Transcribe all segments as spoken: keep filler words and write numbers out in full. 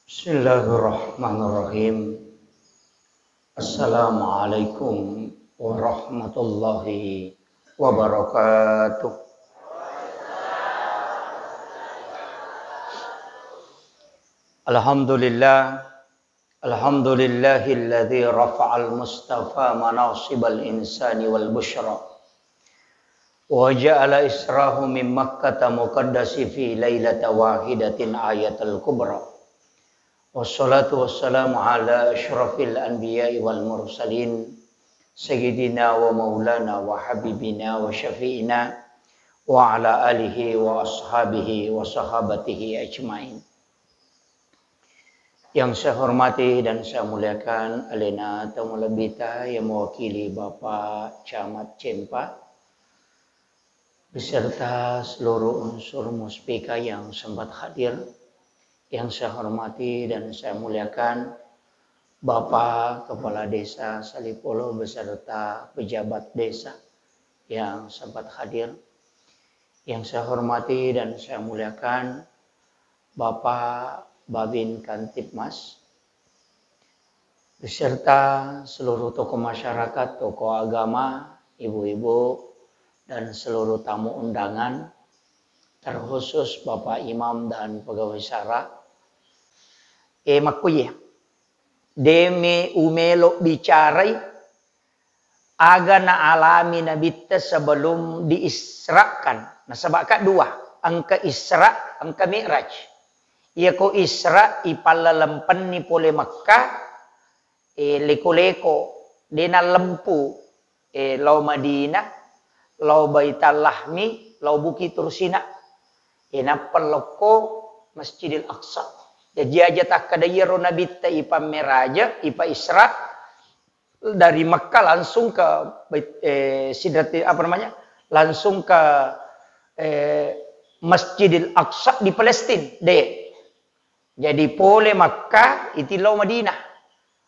Bismillahirrahmanirrahim. Assalamualaikum warahmatullahi wabarakatuh. Alhamdulillah. Alhamdulillahilladzi rafa'al mustafa manasibal insani wal busyra. Wa ja'ala israhu min Makkata muqaddasi fi lailata wahidatin ayatal kubra. Wassalatu wassalamu ala asyrafil anbiya'i wal mursalin, sayyidina wa maulana wa habibina wa syafi'ina wa ala alihi wa ashabihi wa sahabatihi ajmain. Yang saya hormati dan saya muliakan alena tau malebbita yang mewakili Bapak Camat Cempa, beserta seluruh unsur Muspika yang sempat hadir. Yang saya hormati dan saya muliakan Bapak Kepala Desa Salipolo beserta pejabat desa yang sempat hadir. Yang saya hormati dan saya muliakan Bapak Babin Kantipmas, beserta seluruh tokoh masyarakat, tokoh agama, ibu-ibu, dan seluruh tamu undangan, terkhusus Bapak Imam dan pegawai syara. Eh, makkuye, demi umelo bicarai aga naalami Nabitta sebelum diisrakan. Nasaba ka dua, engka Isra, engka Mi'raj. Iyako Isra ipallalempenni pole Mekka, eh, leko-leko, de nallempu, eh, lao Madinah, lao Baitallahmi, lao Bukit Tursina. Eh, nappa lokko Masjidil Aqsa. Jaji aja takkada iyaro Nabitta ipammeraja, ipa Isra, dari Mekah langsung ke Bait-, eh, Sidrati-, apa namanya, langsung ke, eh, Masjidil Aqsa di Palestina, de. Jadi pole Mekah, itillau Madinah.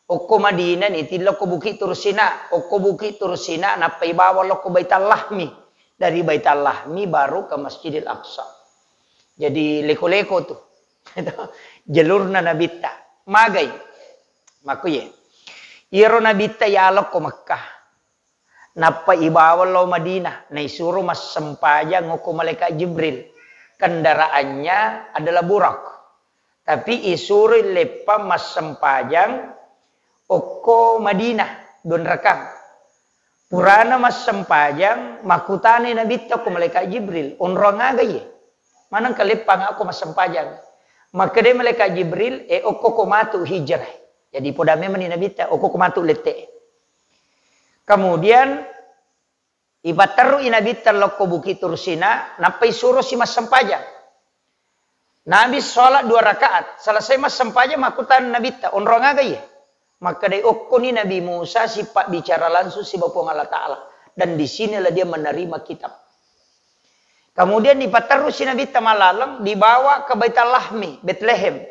Okko Madinah ni, itillau ko Bukit Tursina. Okko Bukit Tursina, nappa ibawa lokko Baitallahmi. Dari Baitallahmi baru ke Masjidil Aqsa. Jadi leko-leko tu. Jalurna Nabitta. Magai. Makkuye. Iyaro Nabitta yalokko Mekah. Nappa ibawa lao Madinah, naisuro massempajang okko malaikat Jibril. Kendaraannya adalah burak. Tapi isuro leppang massempajang okko Madinah, dua rakang. Purana massempajang, makkutanai Nabitta ko malaikat Jibril, "Onrong aga iye? Maneng kaleppang ako massempajang." Makkeda malaikat Jibril, "Eh, okko ko matu hijrah." Jadi poda memang ni Nabitta, "Okko ko matu lette." Kemudian ipatterui Nabitta lokko Bukit Tursina, nappa isuro si massempajang. Nabi sholat dua rakaat, selesai massempajang, makkutana Nabitta, "Onrong aga iye?" Makkedai, "Okkoni Nabi Musa sipabbicara langsung siba Puang Allah Ta'ala, dan di sinilah dia menerima kitab." Kemudian dipatterusi Nabitta malaleng, dibawa ke Baitallahmi, Betlehem.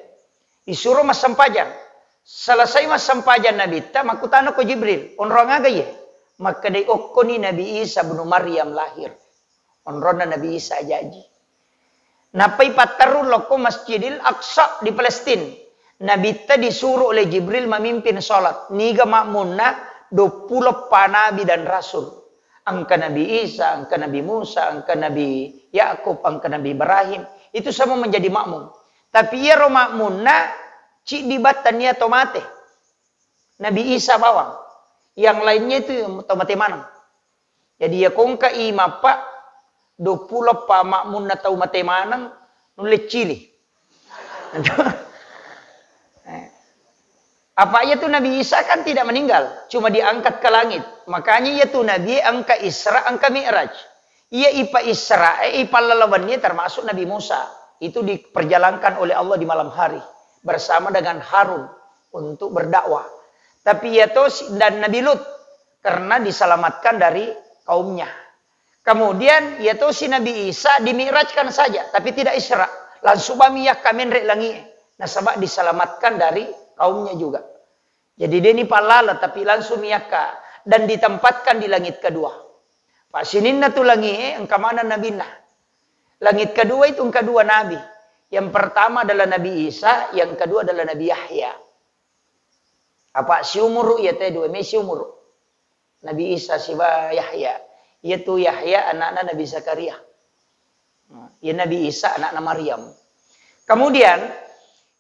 Isuro massempajang. Selesai massempajang Nabitta, makkutana ko Jibril, "Onrong aga iye?" Makkedai, "Okkoni Nabi Isa bin Maryam lahir." Onronna Nabi Isa jaji. Nappai patterru lokko Masjidil Aqsa di Palestina. Nabitta disuro oleh Jibril mamimpin sholat. Niga makmunna? Duappulo eppa nabi dan rasul. Engka Nabi Isa, engka Nabi Musa, engka Nabi Yakub, engka Nabi Ibrahim. Itu semua menjadi makmum. Tapi iyaro makmunna ciddi battania to mate. Nabi Isa bawang. Yang lainnya itu to mate maneng. Jadi, iya kongka imappa, duappulo eppa makmunna tau mate maneng, nulle cili. Eh. Apa iya tu Nabi Isa kan tidak meninggal, cuma diangkat ke langit. Makanya iya tu Nabi engka Isra, engka Mi'raj. Iya ipa Isra, eh, ipallalawenni termasuk Nabi Musa. Itu diperjalankan oleh Allah di malam hari bersama dengan Harun untuk berdakwah. Tapi iya to si-, dan Nabi Lut karena diselamatkan dari kaumnya. Kemudian, iya tosi Nabi Isa dimi'rajkan saja, tapi tidak Isra. Langsung bami yakka menre langie. Nasaba diselamatkan dari kaumnya juga. Jadi, deni pallala, tapi langsung miyakka dan ditempatkan di langit kedua. Pak, sininna tu langie, engka mana nabinna. Langit kedua itu engka dua nabi. Yang pertama adalah Nabi Isa, yang kedua adalah Nabi Yahya. Apa siumuru iya te dua, me siumuru. Nabi Isa siba Yahya. Iyatu Yahya anakna Nabi Zakaria. Nah, iya Nabi Isa anakna Maryam. Kemudian,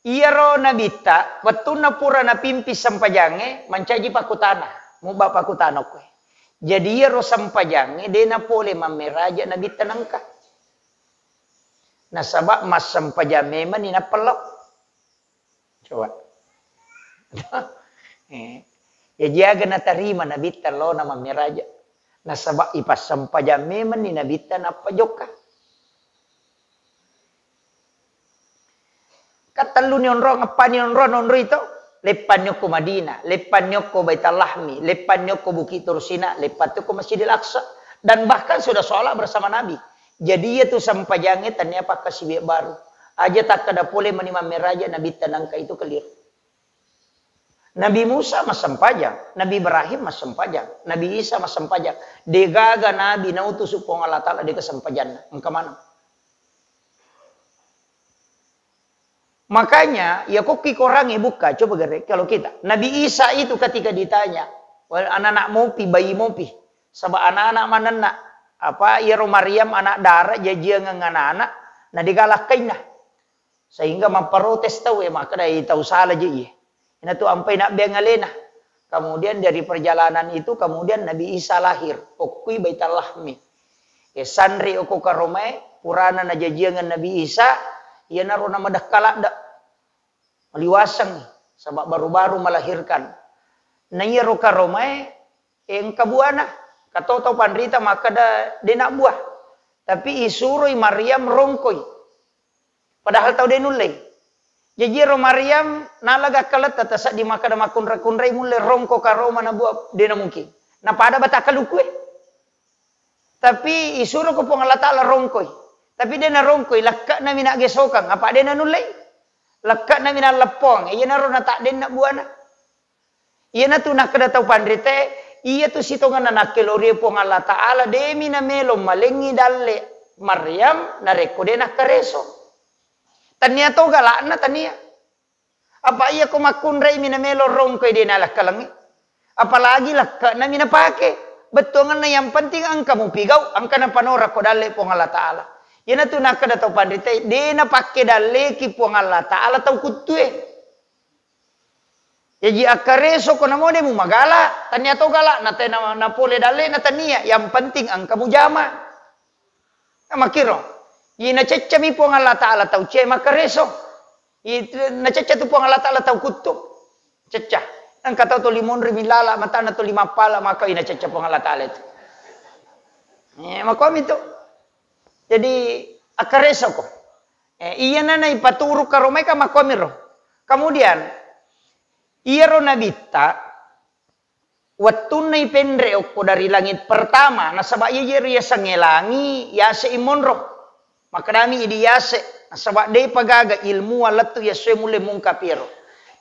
iyaro nabitta, wettunna pura napimpi sempajangnge, mancaji pakutana. Muba pakutana koe. Jadi iyaro sempajangnge, de napole mammeraja nabitta nengka. Nasaba massempajang memang ni nappa lao. Coba. Eh, ya jaga natarima nabitta lao na mammeraja. Nasaba ipassempajang memang ni nabitta nappa jokka. Kattellu ni onrong, eppa ni onrong, onroi to. Leppanni okko Madinah, leppanni okko Baitul Lahmi, leppanni okko Bukit Tursina, leppattu okko Masjidil Aqsa. Dan bahkan sudah sholat bersama Nabi. Jadi iyatu sempajangnge tania pakkasiwiang baru. Aja takkeda pole mani mammeraja nabitta nengka, itu keliru. Nabi Musa massempajang, Nabi Ibrahim massempajang, Nabi Isa massempajang. Degaga nabi nautusu Puang Allah Ta'ala dega sempajanna. Engka maneng. Makanya, ya kokki korangnge bukka, coba gere, kalau kita. Nabi Isa itu ketika ditanya, wal anak-anak mopi, bayi mopi, saba anak-anak manenna, apa iyaro Maryam anak dara, jajiangeng anak-anak, na degalakkainna. Sehingga mapparotes tau, eh, makkeda, "Eh, tau sala je iye." Inatu ampai nabbeang alena. Kemudian dari perjalanan itu, kemudian Nabi Isa lahir. Okkui Baitul Lahmi. Eh, sanri okko karomae, purana najajiangeng Nabi Isa, iyanaro namadekka ladde. Maliwaseng, saba baru-baru melahirkan. Na iyaro karomae, eh, engka buana. Katotau panrita makkeda, de nabbua. Tapi isuroi Maryam rongkoi. Padahal tau de nullei. Jaji ero Maryam nalaga akkaletta tasedding makkeda makkunrai-kunrai mulle rongko karoma nabuat, de na mungkin. Napada bata kalukue. Tapi isuroko Puang Allah Ta'ala rongkoi. Tapi de na rongkoi, lekke'na mi naggesokang, apa de na nullei. Lekke'na mi nalleppong, iyanaro nataddenna buana. Iyanatu nakkeda tau panritae, iyatu sitongenna nakkelorie Puang Allah Ta'ala, demi namelo malengngi dalle Maryam narekko de nakkareso. Tania to galakna, tania. Apa iyako makkunrai mi namelo rongkoi de nalakkalengngi. Apalagi lekke'na mi napake. Bettuangenna yang penting engka mupigau, engka napanora ko dalle Puang Allah Ta'ala. Iyanatu nakkeda tau panritae, de napakke dalleki Puang Allah Ta'ala tau kuttue. Jaji akkareso ko namo de mumagala, tania to galak, na tena napole dalle na tania, yang penting engka mujama. Nah, makkiro. Ina ceccami Puang Allah Ta'ala tau ce makkareso. Itu nacecca tu Puang Allah Ta'ala tau kuttu. Cecca. Engka tau tuli monri milala matana tuli mappala maka ina cecca Puang Allah Ta'ala itu. Eh, makomi tu. Jadi akkareso ko. Eh, iya nana ipaturu karomai ka makomiro. Kemudian iyaro nabitta wettunna ipenre okko dari langit pertama, nasaba iya je riasengnge langi, yase imonro. Makkedami idi yase, nasaba depa gaga ilmu lettu yasue mulle mungka piero.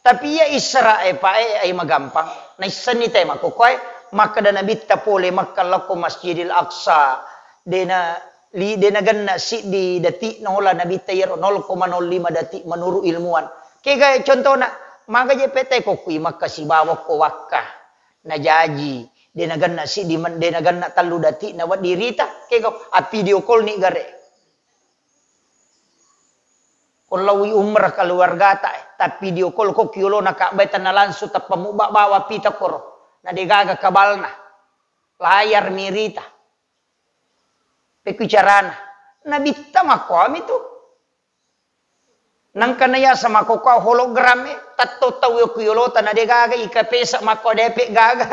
Tapi iya Isra e pae ai magampang, naissenni te makokoe, makkeda nabitta pole Makkah lokko Masjidil Aqsa, dena li-, dena genna siddi detik nola nabitta iyaro nol koma nol lima detik menurut ilmuwan. Kega contona, maga je pete kokku i Makkah sibawa ko Wakkah. Najaji, de nagenna siddi men-, de nagenna tellu detik nawedding rita, kega a video call ni gare. Ko lawi umrah keluargata, eh, ta video call ko kiolona Ka'bah tanna langsung teppa mubba bawa pita koro. Na de gaga kabalna. Layar mi rita. Pekku carana. Nabitta makkoami tu. Nangka nayasa makkokkoe hologram e, tatto tau e ku yolota na de gaga ika pesa makko depe gaga.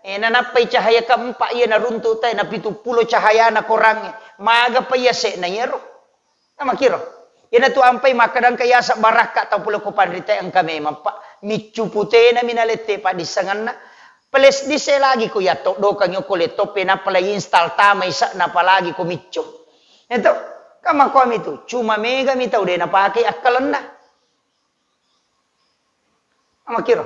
E, nanappai cahaya keempat iya naruntuk te, na pitu pulo cahayana korangnge. Maga pa iya sekna iyaro. Na makkiro. Iyanatu ampai makkadangka yasa barakka tau pole ko panrita engka memang pa miccu putena mi nalette paddissengenna. Flash disk e lagi ko yattoddokangngi okko laptop e, nappa la install tama ise'na, apalagi ko miccu. Eto, kan makkuami tu, cuma mega mi tau de napake akkalenna. Makkiro.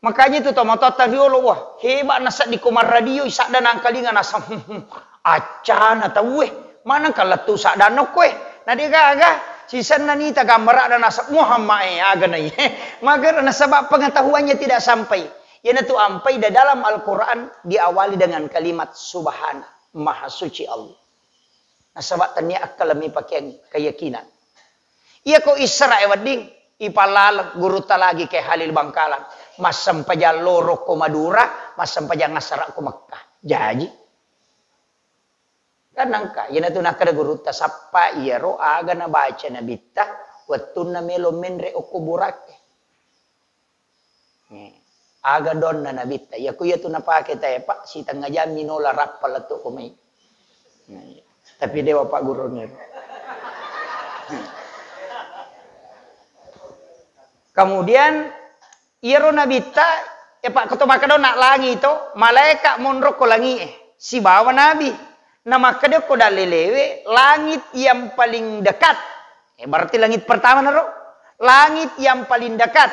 Makanya itu tomatoatta riolo, wah, hebat na seddi ko marradio, sadda nangkalinga nasa, hmm, hmm, accana tauwe. Maneng ka lettu saddanna okkoe. Na de gaga, Sisenna nita gambara'na nasab Muhammad, eh, aga na iya. Mager nasaba pengetahuannya tidak sampai. Iyanatu ampai da dalam Al-Quran diawali dengan kalimat subhana, maha suci Allah. Nasaba tennia akkalemi pakeangngi, keyakinan. Iya ko Isra e wedding, ipallaleng gurutta lagi ke Halil Bangkalan. Massempajang loro ko Madura, massempajang assara ko Mekkah. Jaji. Kan nangka, iyanatu nakkeda gurutta, sappa iyaro aga nabaca nabitta wettunna melo menre okko burakke. Eh, aga donna nabitta, iyako iyatu napake tae, Pak, sitengnga jammi nola rappa lettu ko mai. Nah, iya. Tapi dewa Pak Gurungnge. Kemudian iyaro nabitta, eh, Pak, ko to makkeda na langi to, malaeka monro ko langi e, sibawa nabi. Na makkeda ko dalelewe, langit yang paling dekat. Eh, berarti langit pertama naro. Langit yang paling dekat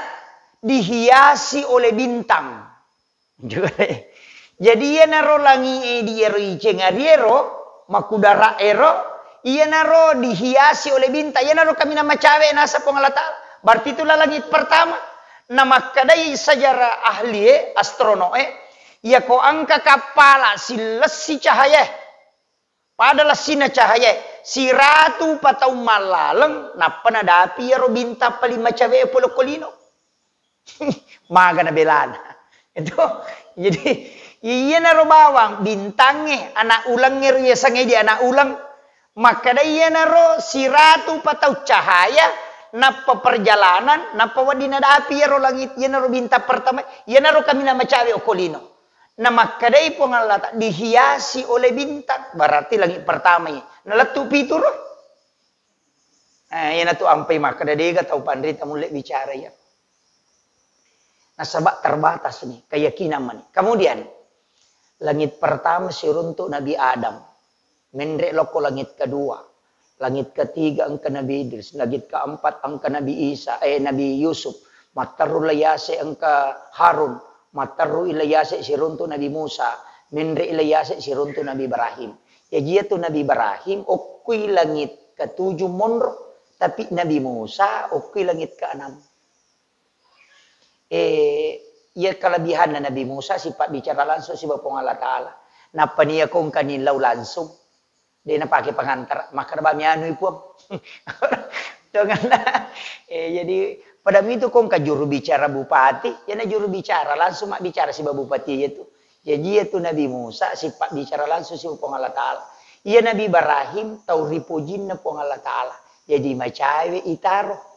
dihiasi oleh bintang. Jadi iyanaro langi e di ero iceng ariero, makudara ero, iyanaro dihiasi oleh bintang, iyanaro kaminang macawe nasa Puang Allah Ta'ala. Berarti itulah langit pertama. Na makkedai sejarah ahli e, astrono e, iyako engka kappala sillessi cahaya e, pada lessina cahaya e, siratu pataung mallaleng, nappa nadapi iyaro bintang paling macawe e pole ko lino. Maga na belana. Itu. Jadi, iyanaro bawang bintangnge, anak ulengnge ro yasengnge di anak uleng. Makkeda iyanaro siratu patau cahaya, nappa perjalanan, nappa wedding nadapi iyaro langit, iyanaro bintang pertama, iyanaro kaminang macawe okko lino. Na makkedai Puang Allah Ta-, dihiasi oleh bintang, berarti langit pertama iya. Nalettu pitu ro. Eh, iyanatu ampai makkeda dega tau panrita mulle bicara iya. Nasaba terbatas ni, keyakinan mani. Kemudian, langit pertama siruntuk Nabi Adam. Menre lokko langit kedua. Langit ketiga engka Nabi Idris, langit keempat engka Nabi Isa, eh, Nabi Yusuf. Matteru layase engka Harun, matteru layase siruntuk Nabi Musa, menre layase siruntuk Nabi Ibrahim. Jaji iyatu Nabi Ibrahim okkui langit ketujuh monro, tapi Nabi Musa okkui langit keenam. Eh, iya kelebihanna Nabi Musa sipabbicara langsung siba Puang Allah Ta'ala. Nappa niya ko engka nillau langsung, de napake pangantara, makkeda ba mianui Puang. Tongenna. Eh, jadi pada mitu ko engka juru bicara bupati, iyana juru bicara langsung mabbicara siba bupati iyatu. Jaji iyatu Nabi Musa sipabbicara langsung siba Puang Allah Ta'ala. Iya Nabi Ibrahim tau ripojinna Puang Allah Ta'ala. Jadi macawe itaro.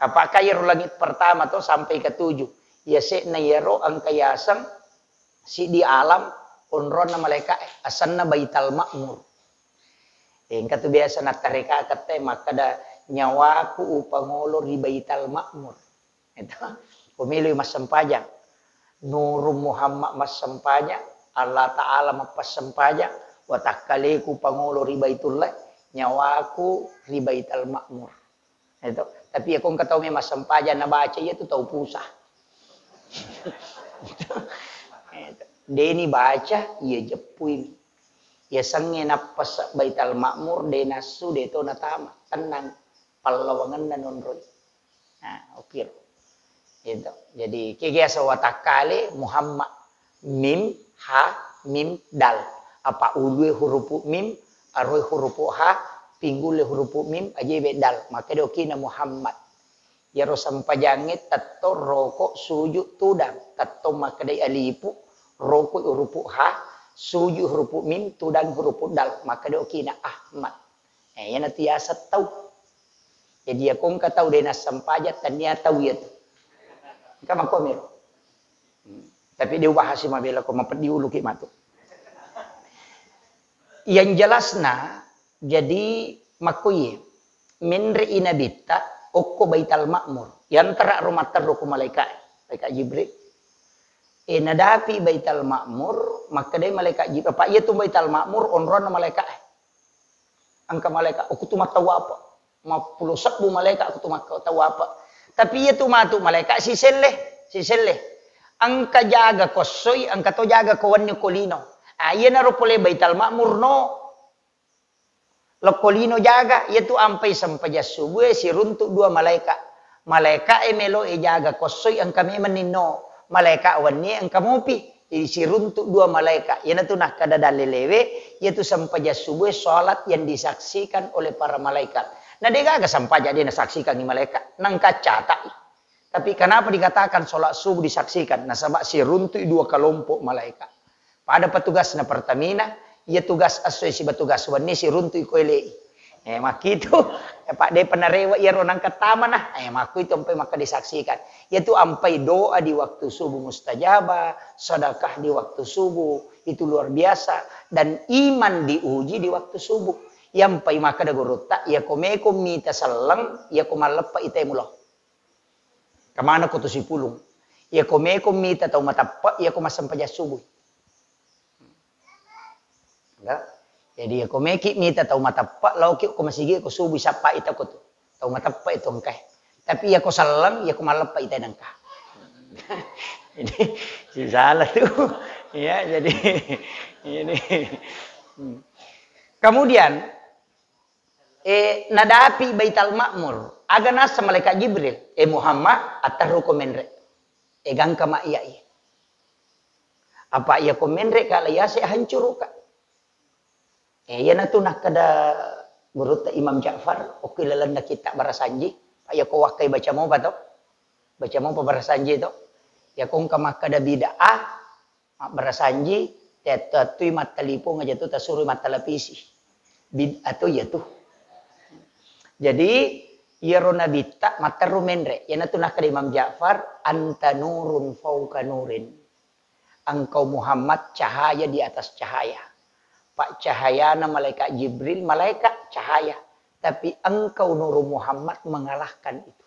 Apakah iyaro langit pertama to sampai ke tujuh? Yase'na iyaro engka yaseng siddi alam onronna malaeka e, asenna Baital Ma'mur. Engka tu biasa nattarekakeng te makkeda, "Nyawaku upangolo ri Baital Ma'mur." Itu. Ko meloi massempajang. Nurung Muhammad massempajang, Allah Ta'ala mappassempajang, watakkaleku pangolo ri Baitullah, nyawaku ri Baital Ma'mur. Itu. Tapi iya ko engka tau memang sempajang nabaca, iya tu tau pusa. Itu. Deni baca, iya jeppui. Iya sengnge nappa se-, Baital Ma'mur, de nassu, de to natama. Tenang. Pallawangenna nonroi. Nah, oke. Itu. Jadi, kege asa watakkale Muhammad. Mim, ha, mim, dal. Apa ulue hurupu mim, aroi hurupu ha, pinggule hurupu mim, ajebe dal. Makkeda okina Muhammad. Iyaro sempajangnge tetto roko sujud tudang. Tetto makkedai alipu, roko hurupu ha, sujud hurupu mim, tudang hurupu dal. Makkeda okina Ahmad. Eh, iyanatu yaseng tau. Jadi, iya ko engka tau de nassempajang, tennia tau iyatu. Engka makkomiro. Hmm. Tapi de ubahasi mabela ko mapeddi uluki matu. Yang jelasna, jadi makkuye, menre i nabitta okko Baital Ma'mur. Yantara ro matteru ko malaika, malaika Jibril. E, nadapi Baital Ma'mur, makkedai malaika Jibril, apa iyatu Baital Ma'mur onronna malaika e. Engka malaika, "Aku tu mattawapa. Mappulo sebbu malaika aku tu mattawapa." Tapi iya tu matu malaika siselle, siselle. Engka jaga ko essoi, engka to jaga ko wenni ko lino. Ah, iyanaro pole Baital Ma'mur no. lokko lino jaga, iyatu ampai sempajang subuh e siruntu dua malaika. Malaika e melo e jaga kossoi engka memang ninno, malaika wenni e engka mopi. Jadi siruntu dua malaika. Iyanatu nakkeda dalelewe, iyatu sempajang subuh e salat yang disaksikan oleh para malaikat. Na de gaga sempajang de nasaksikangi malaika, nangka catai. Tapi kenapa dikatakan sholat subuh disaksikan? Nasaba siruntu'i dua kelompok malaikat. Pada petugasna Pertamina, iya tugas esso siba tugas wenni siruntu'i ko ele'i. Eh, makkitu, eh, Pak, de penarewa iyaro nangka tamana. Eh, makku itu ampai maka disaksikan. Yaitu ampai doa di waktu subuh mustajabah, sedekah di waktu subuh, itu luar biasa. Dan iman diuji di waktu subuh. Yampai maka da gurutta, iya ko meko mita selleng, iya ko malleppa itai mulo. Kemana ko tu sipulung? Iya ko meko mita tau mateppe, iya ko massempajang subuh. Enggak. Jadi, iya ko meki mita tau mateppe, laoki ko masigi ko subuh sappa ita ko tu. Tau mateppe itu engkai. Tapi iya ko selleng, iya ko malleppa ita nengka. Jadi, si salah tu. Ya, jadi, ini. Hmm. Kemudian, eh, nadapi Baital Ma'mur. Aga nasa malaikat Jibril, "Eh, Muhammad, atterru ko menre. Eh, gangka ma iya iya. Apa iya ko menre ka la yase hancuru ka." Eh, iyanatu nakkeda gurutta Imam Ja'far, okko lalenna kitab Barasanji, Pak, iya ko wakkai baca mopa to? Baca mopa Barasanji to? Iya ko engka makkeda bid'ah, mabbarasanji, tettu-, tettui mattelipung aja tu, tasurui mattelevisi. Bid'ah to iya tu. Jadi, iyaro nabitta matteru menre. Iyanatu nakkeda Imam Ja'far, "Anta nurun fauqa nurin." Engkau Muhammad cahaya di atas cahaya. Pak, cahayana malaikat Jibril, malaikat cahaya. Tapi engkau Nuru Muhammad mengalahkan itu.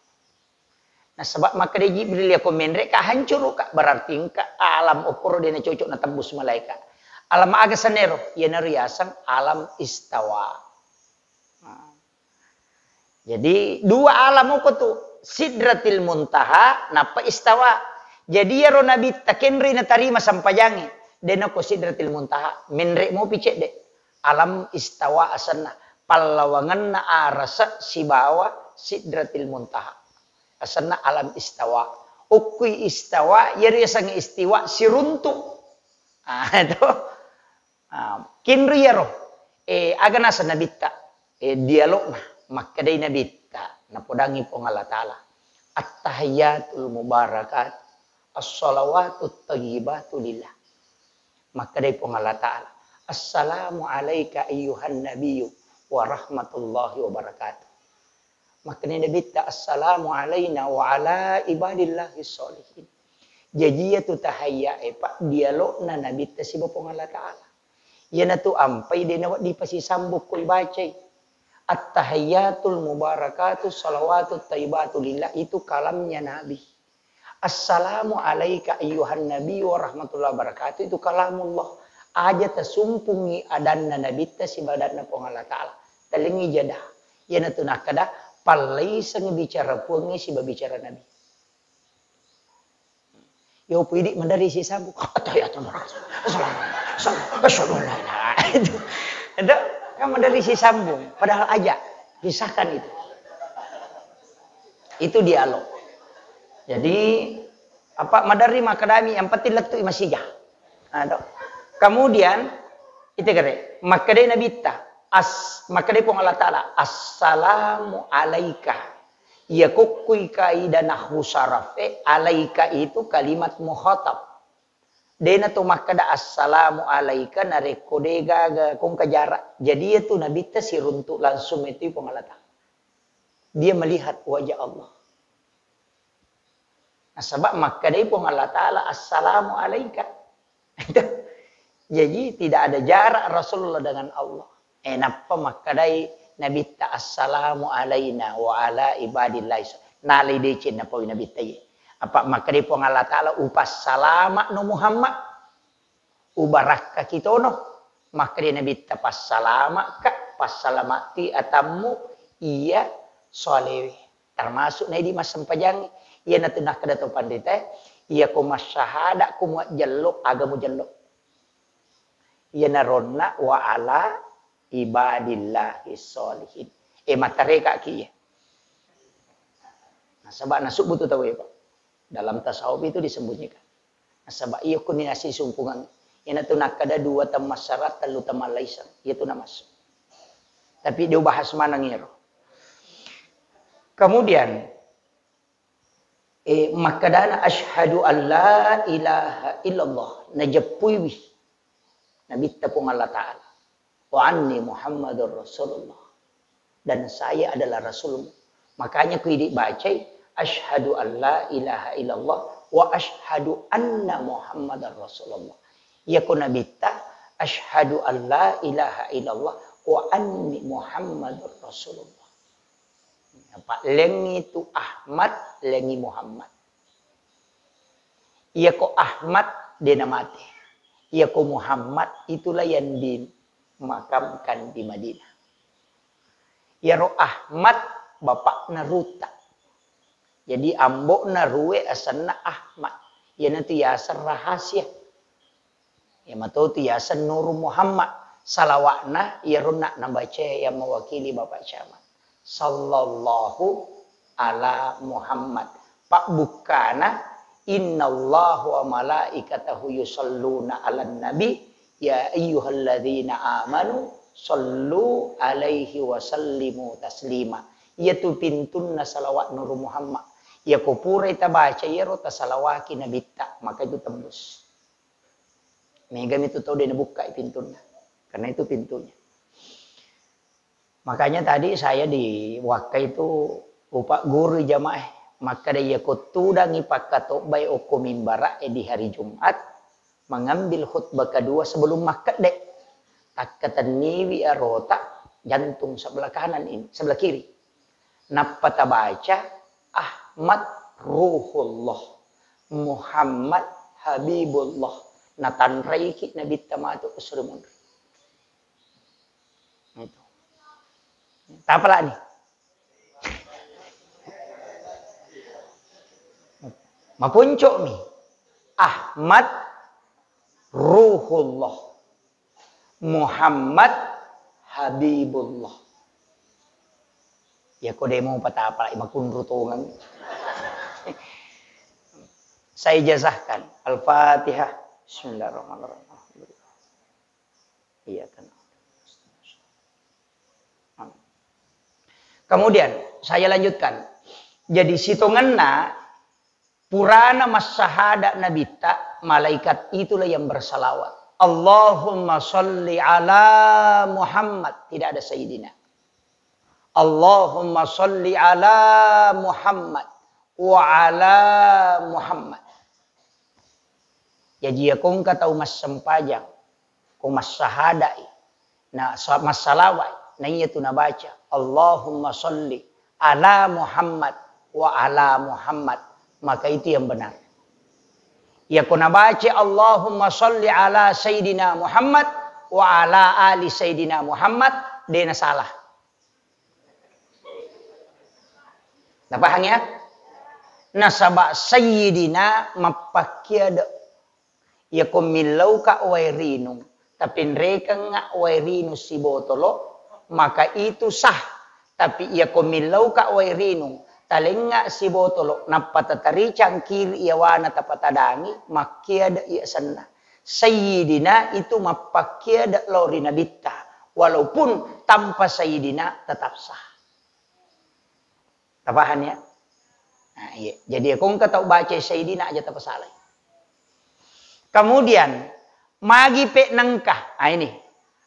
Nasaba makkeda Jibril, iya ko menre ka hancuru ka, berarti engka alam okkoro de nacocok natembus malaikat. Alam aga senero? Iyanaro yaseng alam istawa. Nah. Jadi, dua alam oko tu, Sidratil Muntaha, nappa Istawa. Jadi, iyaro nabitta kenroi natarima sempajangnge, de nako Sidratil Muntaha, menre mopi cedde. Alam Istawa asenna, pallawangenna arasa sibawa Sidratil Muntaha. Asenna alam Istawa. Okkui Istawa, iyaro yasengnge istiwa, siruntu. Ah, itu. Ah, kinri iyaro, eh, aga naseng nabitta, eh, dialogna, makkedai nabitta, napodangi Puang Allah Ta'ala, "At-tahiyyatul mubarakat, as-salawatut thayyibatu lillah." Makkedai Puang Allah Ta'ala, "Assalamu alaika ayyuhan nabiyyu wa rahmatullahi wa barakatuh." Makkedai nabitta, "Assalamu alaina wa ala ibadillahi sholihin." Jaji iyatu tahayya e, Pak, dialogna nabitta siba Puang Allah Ta'ala. Iyanatu ampai de nawedding pasisambung ko ibacai. At-tahiyyatul mubarakatuh salawatut thayyibatu lillah, itu kalamnya Nabi. Assalamu alaika ayyuhan nabi wa rahmatullahi wabarakatuh, itu kalamullah. Aja tasumpungi adanna nabitta siba adanna Puang Allah Ta'ala. Talengngi jada. Iyanatu nakkeda, pallaiseng bicara Puangnge siba bicara Nabi. Yo pidi maderri sisambung. Attahiyatul mubarakatuh. Assalamualaikum. Assalamualaikum. Asyhadu an la ilaha illallah. Itu. Itu kan maderri sisambung. Padahal aja. Pisahkan itu. Itu dialog. Jadi, apa maderri makkedami, yang penting lettu i masija. Nah, to. Kemudian, itu kere, makkedai nabitta, as, makkedai Puang Allah Ta'ala, "Assalamu alaika." Iya kokkui kaidah nahwu saraf e, alaika itu kalimat mukhatab. Dena to makkeda, "Assalamu alaika," narekko de gaga kongka jarak. Jadi, iya tu nabitta siruntu langsung itu Puang Allah Ta'ala. Dia melihat wajah Allah. Nasaba makkedai Puang Allah Ta'ala, "Assalamu alaika." Jaji, tidak ada jarak Rasulullah dengan Allah. Eh, nappa makkedai Nabitta, "Assalamu alaina wa ala ibadillahi sho-," nalai deceng napaui Nabitta iye. Apa makkedai Puang Allah Ta'ala, "Upassalama'no Muhammad." Ubarakkaki tono. Makkeda Nabitta, "Passalama'ka, passalama'ti atammu iya solewe." Termasuk naidi massempajang, iyanatu nakkeda to panritae, "Iyako massahada ko muajjello, aga mujello?" Iyanaronna wa ala ibadillahis sholihin. Eh, mattareka ki iya. Nasaba nasubbu tu tau e, Pak. Dalam tasawuf itu disembunyikan. Nasaba iya kuni nasisungkungang. Iyana tu nakkada dua temmassara, tellu temmallaisang. Iya tu namassu. Tapi dia bahas maneng iyaro. Kemudian, eh, makkadana, "Asyhadu an la ilaha illallah." Najeppuiwi Nabitta Puang Allah Ta'ala. "Wa anni Muhammadur Rasulullah." Dan saya adalah Rasulmu. Makanya ku idi bacai, "Asyhadu an la ilaha illallah wa asyhadu anna Muhammadar Rasulullah." Iya ko Nabitta, "Asyhadu an la ilaha illallah wa anni Muhammadur Rasulullah." Apa lengi tu Ahmad, lengi Muhammad. Iya ko Ahmad de namate. Iya ko Muhammad itulah yang dimakamkan di Madinah. Iyaro Ahmad bapakna Ruta. Jadi ambokna Rue asenna Ahmad. Iyanatu yaseng rahasia. Iya matotu yaseng Nuru Muhammad. Salawa'na iyaro na nabaca yang mewakili Bapak Camat. Sallallahu ala Muhammad. Pabbukkana, "Innallaha wa malaikatahu yusalluna 'alan nabi, ya ayyuhalladzina amanu sallu 'alaihi wa sallimu taslima." Iyatu pintunna salawat Nuru Muhammad. Iya ko purai tabaca iyaro tasalawaki Nabitta, maka itu tembus. Megami tu tau de nabukkai pintunna. Karena itu pintunya. Makanya tadi saya di Wakka itu upagguru jamaah, makkada iya ko tudangi pakkatobbai okko mimbara e di hari Jumat, mengambil khutbah kedua sebelum makkedde. Takkatenniwi arota jantung sebelah kanan ini, sebelah kiri. Nappa tabaca, "Ahmad Ruhullah, Muhammad Habibullah." Natanraiki Nabitta matu suri munri. Itu. Tapalani. Mapuncukmi. Ahmad Ruhullah. Muhammad Habibullah. Ya ko demo patapa makunru tongeng. Saya ijazahkan. Al-Fatihah. Bismillahirrahmanirrahim. Iya kan. Kemudian saya lanjutkan. Jadi sitongenna purana massahada Nabitta, malaikat itulah yang bersalawat. "Allahumma salli ala Muhammad." Tidak ada Sayyidina. "Allahumma salli ala Muhammad wa ala Muhammad." Jaji, iya ko engka tau massempajang, ko massahadai, na sa-, massalawai, na iya tu nabaca, "Allahumma salli ala Muhammad wa ala Muhammad," maka itu yang benar. Iya ko nabaca, "Allahumma salli ala Sayyidina Muhammad wa ala ali Sayyidina Muhammad," de nasalah. Napahang ya? Nasaba Sayyidina mappakkiade. Iya ko millauka wae rinung, tapenrekengnga wae rinung sibotolo, maka itu sah. Tapi iya ko millauka wae rinung, talengnga sibotolo, nappa tatari cangkiri iyawana tapatadangi, makkiade iya senna. Sayyidina itu mappakkiade lao ri Nabitta, walaupun tanpa Sayyidina tetap sah. Tapahang ya? Nah, iya. Jadi, ko engka tau baca Sayyidina aja tapasalai. Kemudian, magi pe nengka. Ah, ini.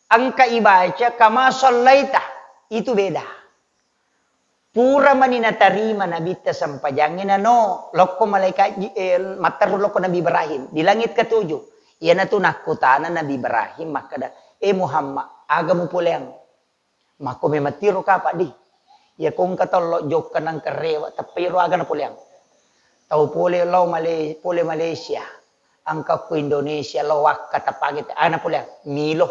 Engka ibaca kama sallaita. Itu beda. Pura mani natarima Nabitta sempajangnge nano lokko malaikat Ji-, eh, matteru lokko Nabi Ibrahim di langit ketujuh. Iyanatu nakkutana Nabi Ibrahim makkeda, "Eh Muhammad, aga mupoleang?" Makko memang tiro kapa di. Iya ko engka tau lo jokka nangka rewa, teppa iro aga napoleang. Tau pole lao Male-, pole Malaysia. Engka ko Indonesia lao wakka tapage te-, aga napoleang. Milo.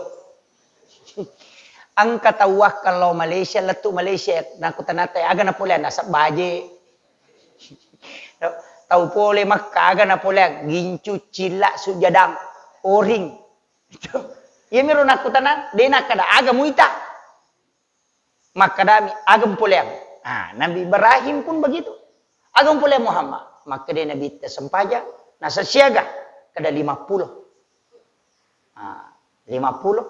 Engka tau wakka lao Malaysia, lettu Malaysia, nakko tanata aga napoleang, nasab baje. Tau pole Makka aga napoleang, gincu, cilla, sujadang, oring. Itu. Iyamiro nakkutana, de nakkeda, "Aga muita?" Makkedami, "Aga mupoleang?" Ah, Nabi Ibrahim pun begitu. "Aga mupoleang Muhammad?" Makkeda Nabitta, "Sempajang." Nasa siaga? Kada lima puluh. Ah, lima puluh.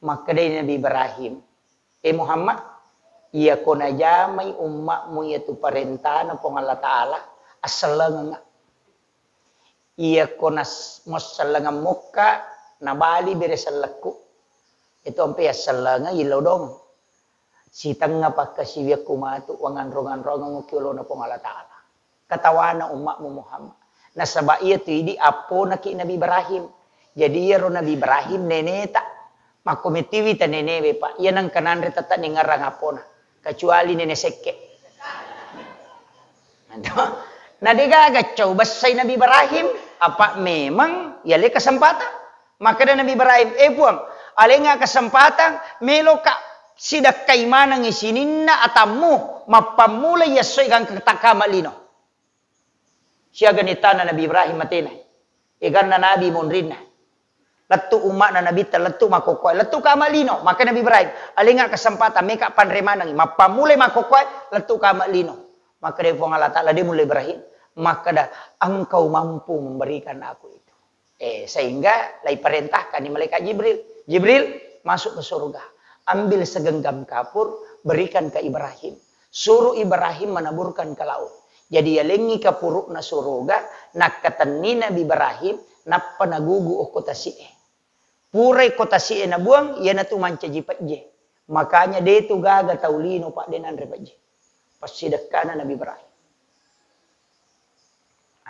Makkedai Nabi Ibrahim, "Eh Muhammad, iyako najamai ummakmu iyatu parentana Puang Allah Ta'ala, assellengengnga. Iyako nas-, muassellengang mokka, nabali bere sellekku. Itu ampe assellengeng ilodong. Sitengnga pakkasiwiakku matu, wanganrong-anrongeng ki olona Puang Allah Ta'ala. Katawana ummakmu Muhammad." Nasaba iyatu idi apponaki Nabi Ibrahim. Jadi iyaro Nabi Ibrahim neneta. Makko metiwi ta nenewe, Pak. Iya nengka nanre tette ningerang appona. Kecuali nene sekke. Na degaga cau bessai Nabi Ibrahim, apa memang yale kesempatan. Makkeda Nabi Ibrahim, "Eh Puang, alengnga kesempatan, meloka sidekkai manengngi sininna atammu, mappammula iyessoi gangka takama lino." Siaga nittana Nabi Ibrahim matena. Eganna Nabi monrinna. Lettu umma'na Nabitta, lettu makkokkoe, lettu kama lino. Maka Nabi Ibrahim, "Alengnga kesempatan, meka panre manengngi. Mappammulai makkokkoe, lettu kama lino." Makkeda Puang Allah Ta'ala, "De mulle Ibrahim." Makkeda, "Engkau mampu memberikan aku itu." Eh, sehingga laiparentahkan ni malaikat Jibril, "Jibril, masuk ke surga. Ambil segenggam kapur, berikan ke Ibrahim. Suruh Ibrahim menaburkan ke laut." Jadi yalengngi kapurukna suruga, nakkatenni Nabi Ibrahim, nappa nagugu okko tasi'e. Purai ko tasi'e nabuang, iyanatu mancaji pejje. Makanya detu gaga tau lino, Pak, de nanre pejje. Passidekkana Nabi Ibrahim.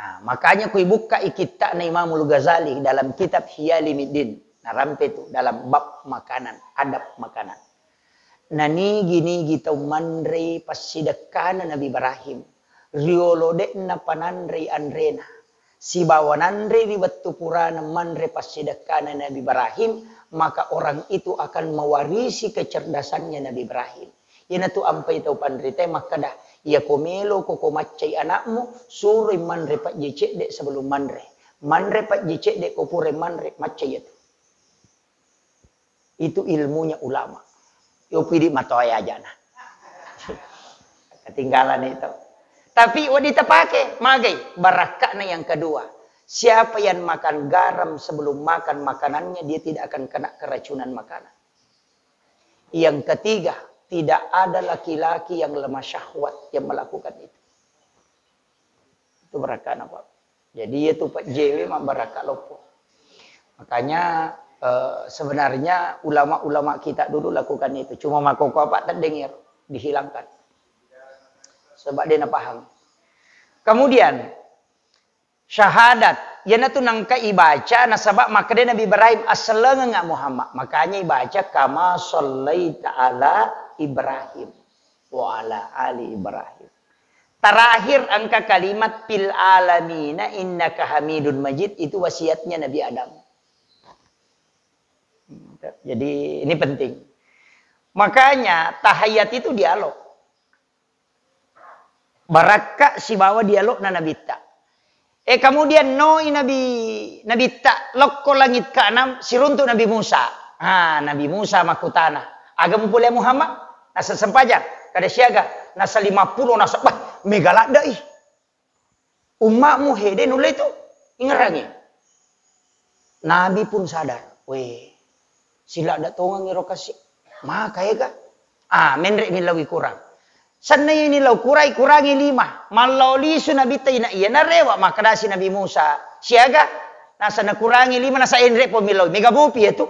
Ah, makanya kui bukkai kitta'na Imamul Ghazali dalam kitab Ihya Ulumuddin. Narampe tu dalam bab makanan, adab makanan. Nanigi-nigi tau manrei passidekkana Nabi Ibrahim. Riolo de'na pananrei anrena. Sibawa nanrei ri wettu purana manre passidekkana Nabi Ibrahim, maka orang itu akan mewarisi kecerdasannya Nabi Ibrahim. Iyanatu ampai tau panritae makkeda, "Iyako meloko ko maccai anakmu, suroi manre pejje cedde sebelum manre. Manre pejje cedde ko pura manre, maccai iyatu." Itu ilmunya ulama. Yo pidi matoa ajana. Ketinggalan itu. Tapi wedding tapake, magai barakka'na yang kedua. Siapa yang makan garam sebelum makan makanannya, dia tidak akan kena keracunan makanan. Yang ketiga, tidak ada laki-laki yang lemah syahwat yang melakukan itu. Itu barakka'na, Pak. Jadi, itu Pak J W mabbarakka loppo. Makanya, eh, sebenarnya ulama-ulama kita dulu lakukan itu. Cuma makkokkoe, Pak, teddeng iyaro, dihilangkan. Sebab de napaham. Kemudian, syahadat, iyanatu nengka ibaca nasaba makkeda Nabi Ibrahim, "Assellengengnga Muhammad." Makanya ibaca, "Kama shallaita ala Ibrahim wa ala ali Ibrahim." Terakhir engka kalimat, "Fil alamina innaka Hamidun Majid," itu wasiatnya Nabi Adam. Jadi ini penting. Makanya tahiyat itu dialog. Barakka sibawa dialogna Nabitta. Eh, kemudian noi Nabi, Nabitta lokko langit keenam, siruntu Nabi Musa. Ah, Nabi Musa makkutana, "Aga mupole Muhammad?" Nasa sempajang, kada siaga, nasa lima puluh, nasa, bah, mega ladde i. Ummakmu hede nulle tu, ingerangi. Nabi pun sadar, "Weh, siladda tongeng iro kasi. Maka ega." Ah, menre millau kurang. Senna ini lau kurai, kurangi lima. Mallau lisu Nabitta ina iya narewa, makkedasi Nabi Musa, "Siaga?" Nasa nakurangi lima, nasa enre po millau. Mega mopi ya tu.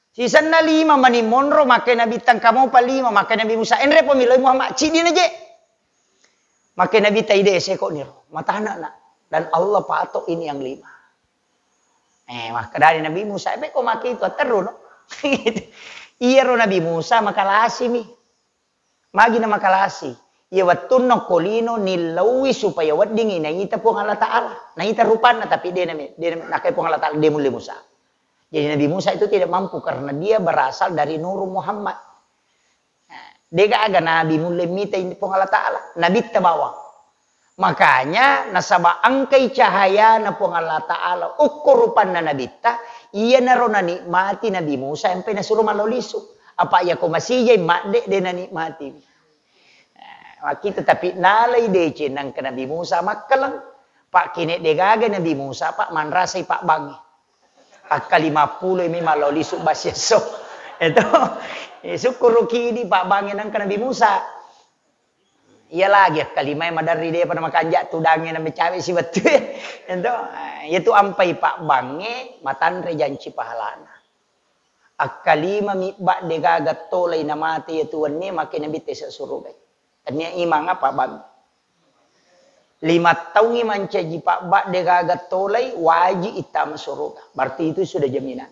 Sisenna lima mani monro, makkai Nabi tangka mopa lima, makkai Nabi Musa, "Enre po miloi Muhammad, ciddi na je." Makkai Nabi taide seko niro, matana na. Dan Allah patok ini yang lima. Eh, makkedani Nabi Musa, "Ebe ko maki itu aterru no." Iyaro Nabi Musa makalasimi. Magi na makalasi? Iya wettunna ko lino nillaui supaya weddingi naita Puang Allah Ta'ala. Naita rupanna, tapi de name-, de name-, nakai Puang Allah Ta'ala de mulle Musa. Jadi Nabi Musa itu tidak mampu karena dia berasal dari Nur Muhammad. Nah, de gaga nabi mulle mita ini Puang Allah Ta'ala. Nabitta bawang. Makanya nasaba engkai cahayana Puang Allah Ta'ala, okko rupanna nabitta, iyanaro nanikmati Nabi Musa, empai nasuro mallo lisu. Apa iyako masijai madde, de nanikmati. Eh, makkitu, tapi nalai deceng nangka Nabi Musa makkeleng. Pak kene degaga Nabi Musa, Pak, manrasai pabbangnge. Akka lima pulo mi mallo lisu basiesso. Itu, eh, sukkuruki di pabbangnge nangka Nabi Musa. Iya lagi akkalimai maderri depa namakanja tudangnge na mecawe siwettue. Ento, eh, iyatu ampai pabbangnge matanre janci pahalana. Akkalima mibba degaga tolai namate iyatu wennie make nabitte ese surugai. Tennia imang apa bang. Lima taungi mancaji pabba degaga tolai waji ittama suruga. Berarti itu sudah jaminan.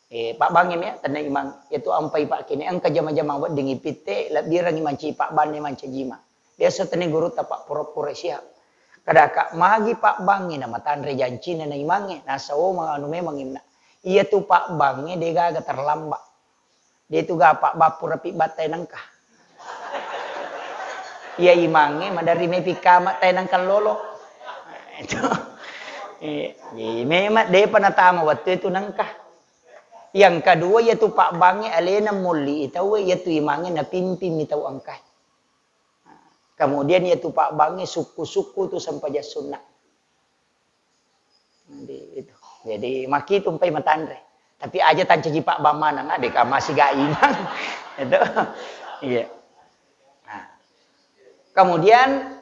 Eh, pabbangnge mea, tenna imang. Iyatu ampai pakkene, engka jama-jama wedding ipitte, lebbirangi mancaji pabbanne mancaji imang. Biasa tenni gurutta pappura-pura siha. Kadaka magi pabbangnge na matanre jancina na imangnge, nasa o ma-, anu memang imna. Iyatu pabbangnge degaga terlambat. Detu ga pabbappura pibbatta nengka. Iya imangnge maderri mepi kama tae nengka lolo. Itu. Eh, jadi memang depa natama wettu itu nengka. Yang kedua, iyatu pabbangnge alena molli i tauwe, iyatu imangnge napimpimmi tau engkae. Kemudian iyatu pabbangnge sukku-sukku tu sempajang sunna. Jadi itu. Jadi makkitu mpai matanre. Tapi aja tancaji pabbang maneng, ah, deka masih ga imang. Itu. Iya. Nah. Kemudian